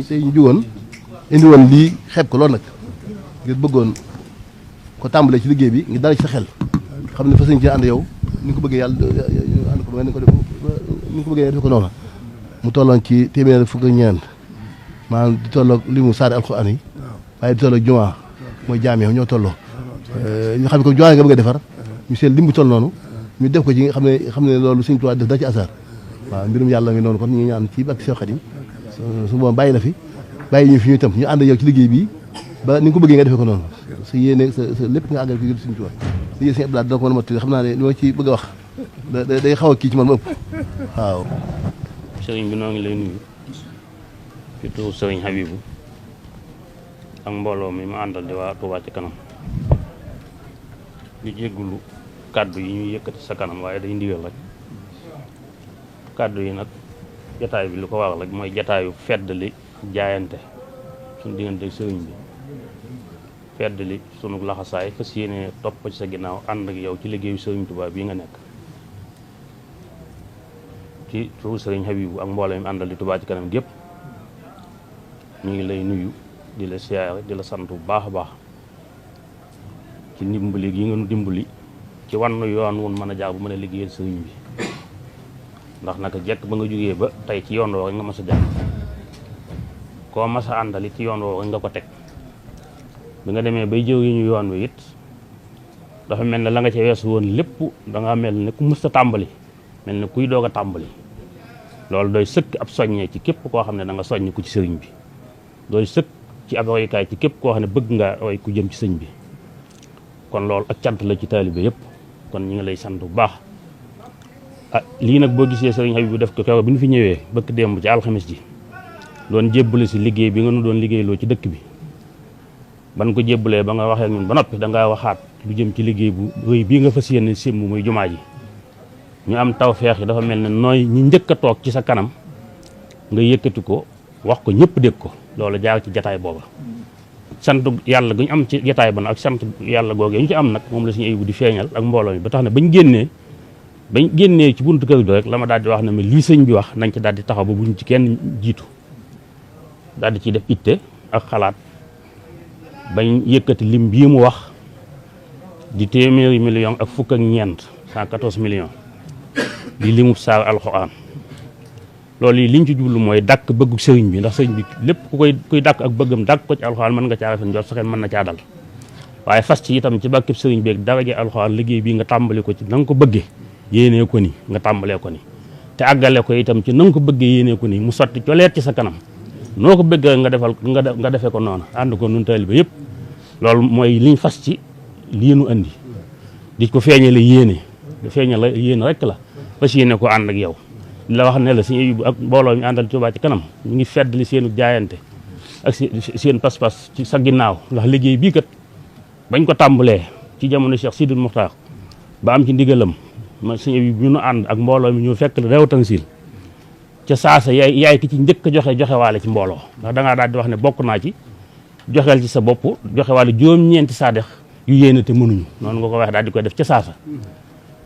tey ñu jugoon indi woon lii xeeb ko loolu nag ngir bëggoon ko tàmbalee ci liggéey bi ngir dara ci sa xel xam ne fas yéene ci ànd yow ni nga ko bëggee yàlla ànd ko ba nga ko def ni nga ko bëggee def ko noonu mu tolloon ci téeméer fukk ak ñeent maanaam di tolloog li mu saari alxuraan yi waaye di tolloog jumaa mooy jaam yow ñoo tolloo ñu xam ne comme jumaa nga bëgg a defar ñu seet lim bu toll noonu ñu def ko ci xam ne loolu Sëñ Tuubaa def da ci asaar waaw mbirum yàlla ngi noonu kon ñu ñaan ci ak Seex Xaadim su boobu bàyyi la fi bàyyi ñu fi ñu itam ñu ànd yow ci liggéey bi ba ni nga ko bëggee nga defee ko noonu sa yéene sa lépp nga àggal ko Sëñ Tuubaa liggéey Sëñ Abdou Lahad dina ko mën a mottali xam naa ne li ma ci bëgg a wax day xaw a kii ci man ma ëpp waaw. sëriñ bi noo ngi lay nuyu ci turu sëriñ Habibou ak mbooloo mi ma àndal di waa Touba ci kanam di jéggulu kàddu yi ñuy yëkkati sa kanam waaye day ndigal rek kàddu yi nag jataay bi lu ko wax rek mooy jataayu feddali jaayante suñu diggante sëriñ bi feddali sunu laxasaay fas yéene topp ci sa ginnaaw ànd ak yow ci liggéeyu sëriñ Touba bii nga nekk ci turu sëriñ Habibou ak mbooloo mi àndal di Touba ci kanam gépp ñu ngi lay nuyu di la siyaare di la sant bu baax a baax ci ndimbali gi nga nu dimbali ci wannu yoon wun mën a jaar bu mën a liggéeyal sëriñ bi ndax naka jekk ba nga jógee ba tey ci yoon woo rek nga mas a jaar koo mas a àndali ci yoon woo rek nga ko teg bi nga demee bay jëw yi ñu yoon wi it dafa mel ne la nga ca weesu woon lépp danga mel ne ku mës a tàmbali mel ne kuy doog a tàmbali loolu doy sëkk ab soññee ci képp koo xam ne da nga soññ ku ci sëriñ bi doy sëkk ci ab royukaay ci képp koo xam ne bëgg nga roy ku jëm ci sëñ bi kon loolu ak cant la ci taalibe yëpp kon ñu ngi lay sant bu baax lii nag boo gisee sëriñ Habibou def ko kew bi ñu fi ñëwee bëkk démb ci alxames ji doon jébbale si liggéey bi nga nu doon liggéeyloo ci dëkk bi ban ko jébbalee ba nga waxee ak ñun ba noppi dangaa waxaat lu jëm ci liggéey bu rëy bii nga fas yéene sémb muy jumaa ji ñu am tawfeex yi dafa mel ne nooy ñi njëkk a toog ci sa kanam nga yëkkati ko wax ko ñëpp dégg ko loolu jaar ci jataay booba sant yàlla gu ñu am ci jataay ba nag ak sant yàlla googee ñu ci am nag moom la suñu Ayibou di feeñal ak mbooloo mi ba tax ne bañ génnee ci buntu kër bi rek la ma daal di wax ne ma lii sëñ bi wax nañ ci daal di taxaw ba buñ ci kenn jiitu daal di ciy def itte ak xalaat bañ yëkkati lim bii mu wax di téeméeri million ak fukk ak ñeent 114 millions di limu saar alxuraan loolu yi liñ ci jublu mooy dàkk bëggu sëriñ bi ndax sëriñ bi lépp kuy dàkk ak bëggam dàkk ko ci alxuraan mën nga caa rafet njort sa xel mën na caa dal waaye fas ci itam ci bàkkib sëriñ bi ak daraje alxuraan liggéey bii nga tàmbali ko ci na nga ko bëggee yéenee ko ni nga tàmbalee ko ni te àggale ko itam ci na nga ko bëggee yéenee ko ni mu sotti coleet ci sa kanam noo ko bëggee nga defee ko noonu ànd ko nun taalibe yëpp loolu mooy liñ fas ci lii nu andi di ko feeñale yéene rek la fas yéene ko ànd ak yow la wax ne la Sëñ Ayibou ak mbooloo mi àndal Touba ci kanam ñu ngi feddali seenu jaayante ak seen pas-pas ci sa ginnaaw ndax liggéey bii kat bañ ko tàmbalee ci jamono Cheikh Sidil Muxtaar ba am ci ndigalam ma Sëñ Ayibou ñu nu ànd ak mbooloo mi ñu fekk réew Tansil ca saasa yaay ki ci njëkk a joxe waale ci mbooloo ndax dangaa daal di wax ne bokk naa ci joxeel ci sa bopp joxe waale juróom-ñeenti saadex yu yéene te mënuñu noonu nga ko wax daal di koy def ca saasa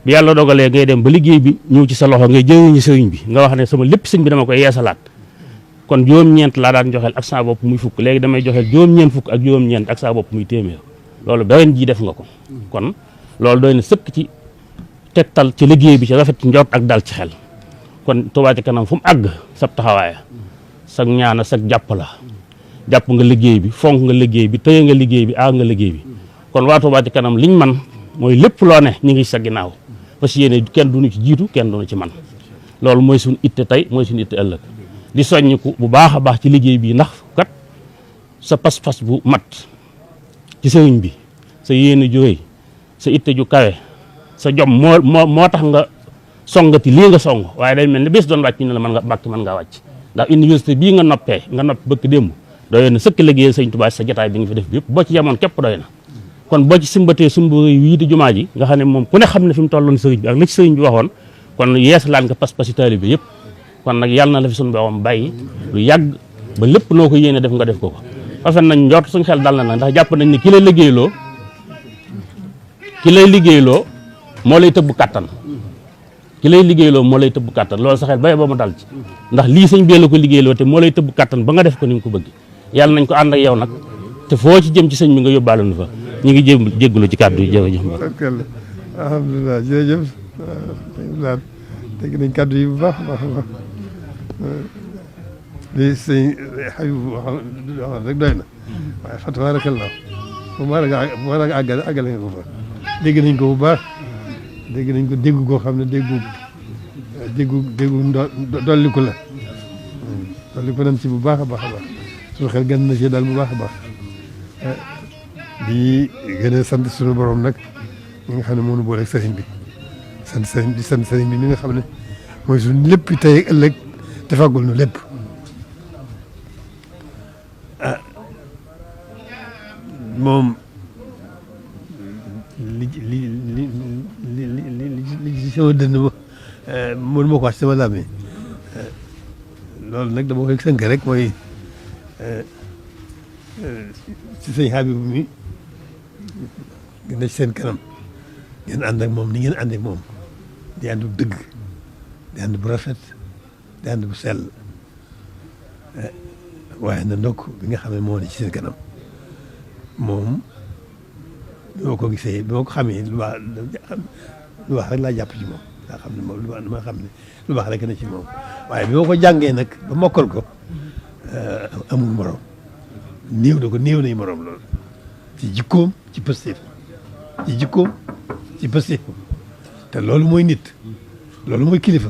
bi yàlla dogalee ngay dem ba liggéey bi ñëw ci sa loxo ngay jëriñu sëriñ bi nga wax ne sama lépp sëñ bi dama koy yeesalaat kon juróom-ñeent laa daan joxeel ak saa bopp muy fukk léegi damay joxeel juróom-ñeent fukk ak juróom-ñeent ak saa bopp muy téeméer loolu beneen ji def nga ko kon loolu doy na sëkk ci tegtal ci liggéey bi ci rafet ci njort ak dal ci xel kon Touba ci kanam fu mu àgg sab taxawaaya sag ñaana sag jàpp la jàpp nga liggéey bi fonk nga liggéey bi tëye nga liggéey bi aar nga liggéey bi kon waa Touba ci kanam liñ man mooy lépp loo ne ñu ngi sa ginnaaw parce que yéene kenn duñu ci jiitu kenn duñu ci man loolu mooy suñu itte tey mooy suñu itte ëllëg di soññiku bu baax a baax ci liggéey bi ndax kat sa pas-pas bu mat ci sëriñ bi sa yéene ju rëy sa itte ju kawe sa jom moo tax nga songati lii nga song waaye day mel ni bés doon wàcc ñu ne la mën nga bàkk mën ngaa wàcc ndax université bii nga noppi bëkk démb doy na sëkk liggéeyal sëñ Tuubaa sa jotaay bi nga fi def bi yëpp boo ci yemoon képp doy na kon boo ci simbatee sumbu wii di jumaa ji nga xam ne moom ku ne xam ne fi mu tolloon sëriñ bi ak la ci sëriñ bi waxoon kon yeesalaat nga pas-pasi taalibe yëpp kon nag yàlla na la fi suñu borom bàyyi lu yàgg ba lépp noo ko yéene def nga def ko ko rafet nañ njort suñ xel dal na nag ndax jàpp nañ ne ki lay liggéeyloo moo lay tëbb kattan ki lay liggéeyloo moo lay tëbb kàttan loolu sa xel bay ba mu dal ci ndax lii sëñ bee la ko liggéeyloo te moo lay tëbb kàttan ba nga def ko ni nga ko bëgg yàlla nañ ko ànd ak yow nag te foo ci jëm ci sëñ bi nga yóbbaale nu fa ñu ngi jéggulu ci kàddu yi jërëjëf alhamdulilah jërëjëf laat dégg nañ kàddu yi bu baax baax baax li sëñ Habibou waxoon rek doy na waaye fa tabarakallah bu ma la àggale nga ko fa dégg nañ ko bu baax dégg nañ ko dégg koo xam ne déggu dolliku la dolliku nañ ci bu baax a baax a baax suñu xel gën na ci daal bu baax a baax di gën a sant suñu borom nag mi nga xam ne moo nu booleeg sëriñ bi sant sëriñ bi mi nga xam ne mooy suñu lépp tey ak ëllëg te fàggul nu lépp moom li ci sama dënn ba mënu ma ko wax sama làmmiñ loolu nag dama koy sënk rek mooy ci sëñ Habibou mi gën a ci seen kanam ngeen ànd ak moom ni ngeen ànd ak moom di ànd bu dëgg di ànd bu rafet di ànd bu sell waaye na ndokk bi nga xam ne moo ne ci seen kanam moom bi ma ko gisee bi ma ko xamee lu baax rek laa jàpp ci moom daa xam ne moom ma xam ne lu baax rek na ci moom waaye bi ma ko jàngee nag ba mokkal ko amul morom néew nañ morom loolu ci jikkoom ci pëstéef ci jikkoom ci pëstéef te loolu mooy nit loolu mooy kilifa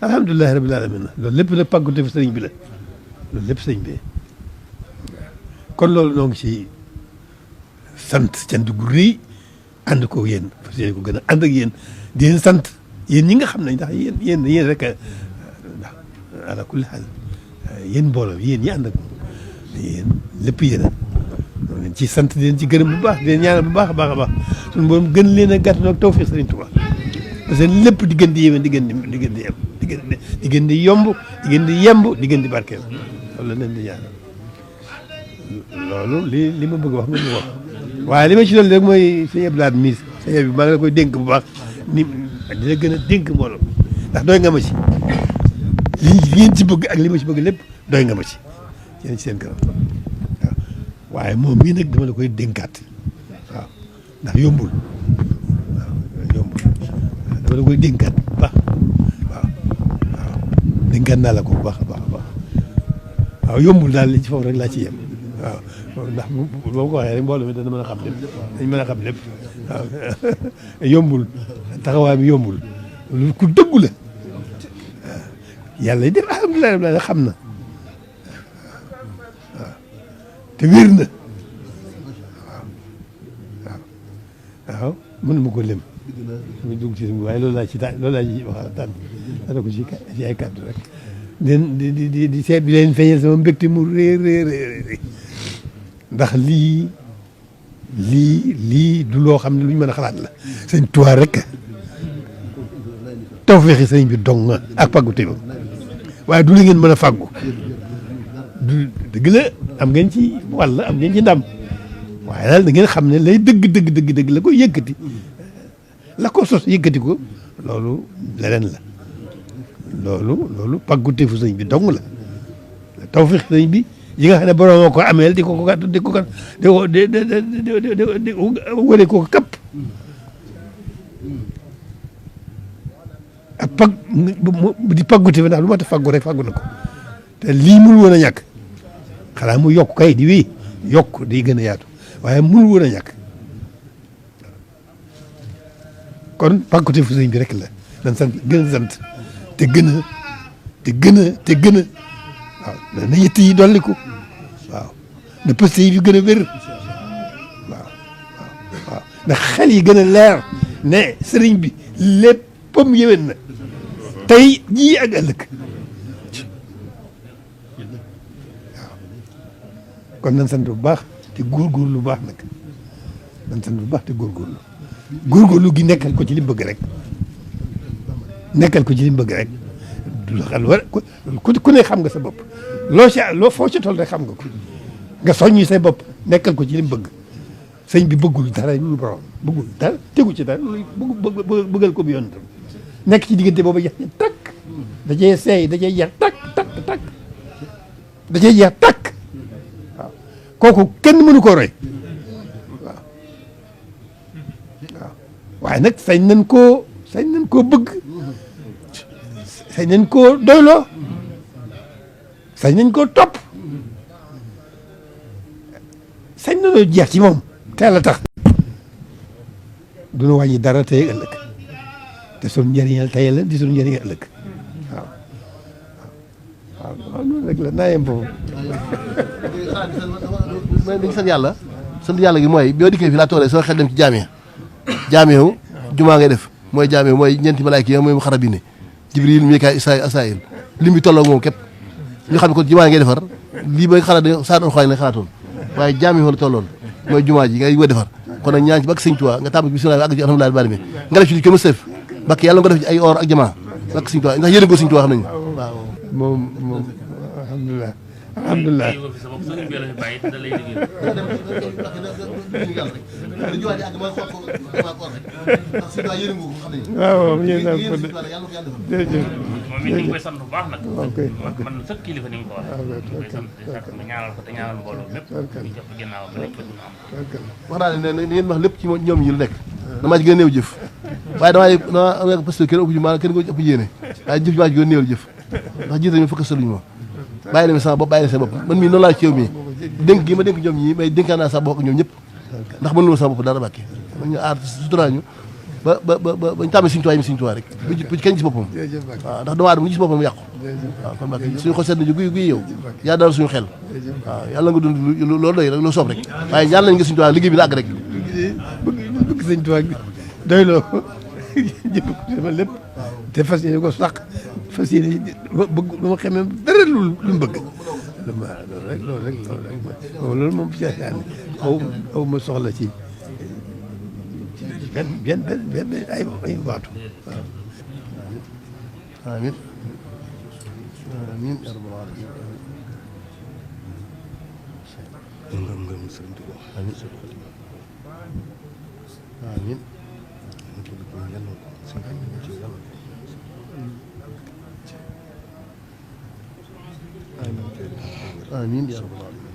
alhamdulilahi rabbil alamin loolu lépp nag pàggute fi sëriñ bi la loolu lépp sëriñ bi kon loolu noo ngi ci sant gu rëy ànd ko yéen fas yéene ko gën a ànd ak yéen di leen sant yéen ñi nga xam ne ndax yéen rek ndax ala kulli xaal yéen mbooloo yéen ñi ànd ak yéen lépp yéen a ñoo leen ci sant di leen ci gërëm bu baax di leen ñaanal bu baax a baax a baax suñu borom gën leen a gàtt nag tawfiq Sëriñ Tuubaa parce que lépp di gën di yéwén di gën di yomb di gën di yemb di gën di barkeel loolu la leen di ñaanal loolu li ma bëgg wax nga ñu wax waaye li ma ci doon rek mooy sëñ Abdou Lahad Miis sëñ bi maa ngi la koy dénk bu baax ni dina gën a dénk mbooloo ndax doy nga ma ci li ngeen ci bëgg ak li ma ci bëgg lépp doy nga ma ci yéen ci seen kanam waaw waaye moom mii nag dama la koy dénkaat waaw ndax yombul waaw yombul dama la koy dénkaat bu baax waaw waaw dénkaat naa la ko bu baax a baax a baax waaw yombul daal li ci foofu rek laa ci yem waaw ndax boo ko waxee rek mbooloo mi dana mën a xam lépp dañ mën a xam lépp waaw yombul taxawaay bi yombul lu ku dëggu la waaw yàlla def alhamdulilah rabbil xam na waaw te wér na waaw mën ma ko lem mu dugg ci waaye loolu laa ci wax tànn dana ko ci ay kàddu rek di seet bi leen feeñal sama mbégte mu réer ndax lii du loo xam ne lu ñu mën a xalaat la sëñ Tuubaa rek tawfeexi sëñ bi dong ak pàggu téba waaye du la ngeen mën a fàggu du dëgg la am ngeen ci wàll am ngeen ci ndam waaye daal da ngeen xam ne lay dëgg la ko yëkkati la ko sos yëkkati ko loolu leneen la loolu pàggu téfu sëñ bi dong la tawfeexi sëñ bi yi nga xam ne borom ko ameel di ko wëree ko kapp ak pag di pàggute fi ndax lu ma ta fàggu rek fàggu na ko te lii mul woon a ñàkk xanaa mu yokk kay di wéy yokk di gën a yaatu waaye mul woon a ñàkk kon pàggute fu sëñ bi rek la nan sant gën a sant te gën a waaw na yëtt yi dolliku waaw na pëste yi gën a wér waaw ndax xel yi gën a leer ne sëriñ bi léppam yéwén na tey jii ak ëllëg waaw kon nan sant bu baax te góorgóorlu lu baax nag nan sant bu baax te góorgóorlu gi nekkal ko ci li bëgg rek nekkal ko ci li bëgg rek du xel war ku ne xam nga sa bopp loo foo ci toll rek xam nga ko nga soññi say bopp nekkal ko ci li mu bëgg sëñ bi bëggul dara lu borom bëggul dara tegu ci dara bëggal ko bi yoon tam nekk ci diggante boobu jeex na takk da cee seey da cee jeex takk da cee jeex takk waaw kooku kenn mënu koo roy waaw waaye nag sañ nañ koo bëgg sañ nañ koo doyloo sañ nañ koo topp sañ nañoo jeex ci moom teel a tax duñu wàññi dara tey ëllëg te suñu njëriñal tey la di suñu njëriñal ëllëg waaw noonu rek la naa yem foofu. dañu sant yàlla gi mooy boo dikkee fi laa toolee soo xel dem ci jaamee jumaa ngay def mooy jaamee mooy ñeenti malaayka yi mooy mu xarabine Jibril Mikaayil Israayil lim bi tolloo moom képp ñu xam ne kon jumaa ngay defar lii ba xalaat da saa doon xoolee lañ xalaatoon waaye jaamee wala tolloon mooy jumaa ji ngay woo defar kon nag ñaan ci bakk sëñ Tuubaa nga tàmbali bismillah àgg ci alhamdulilah bari mi nga def ci li ko mës def bakk yàlla nga def ci ay or ak jamaa bakk sëñ Tuubaa ndax yéen ko sëñ Tuubaa xam nañu waaw moom alhamdulilah alhamdulilah waaw yéen a ko de jërëjëf moom it ñu ngi koy sant bu baax nag. ok man sëkk kilifa ni mu ko waxee. ñu koy sant di sant nga ñaanal ko te ñaanal mbooloo mépp. ñu jox ko ginnaaw ba lépp lu am. wax naa ne ngeen wax lépp ci ñoom ñi lu nekk damaa ci gën a néew jëf waaye damaa parce que kenn ëpp ji maanaam kenn ko ëpp yéene waaye jëf maa ci gën a néew jëf ndax jiite ñu fokk saluñu moom bàyyi na mi sama bopp bàyyi na sa bopp man mii noonu laa ci yow mii dénk gi ma dénk ñoom ñii may dénkaan naa sa bopp ak ñoom ñëpp ndax mënu ma sama bopp dara bàkke ñu aar suturaa ñu ba ñu tàmmee Sëñ Tuubaa yi Sëñ Tuubaa rek bu ci kenn gis boppam waaw ndax doomu aadama mu gis boppam yàqu waaw kon bàkke suñu xol sedd na guy guy yow yaa daal suñu xel waaw yàlla nga dund loolu doy rek loo soob rek waaye ñaan nañ nga Sëñ Tuubaa liggéey bi la àgg rek bëgg Sëñ Tuubaa doyloo ko jëpp sama lépp te fas yéene ko sax fas yéene bëgg lu ma xamee dara lu mu bëgg loolu moom fi jaasaan aw ma soxla ci benn ay waxtu amiin amiin ya rabbal aalamiin amiin amiin ya rabbal aalamiin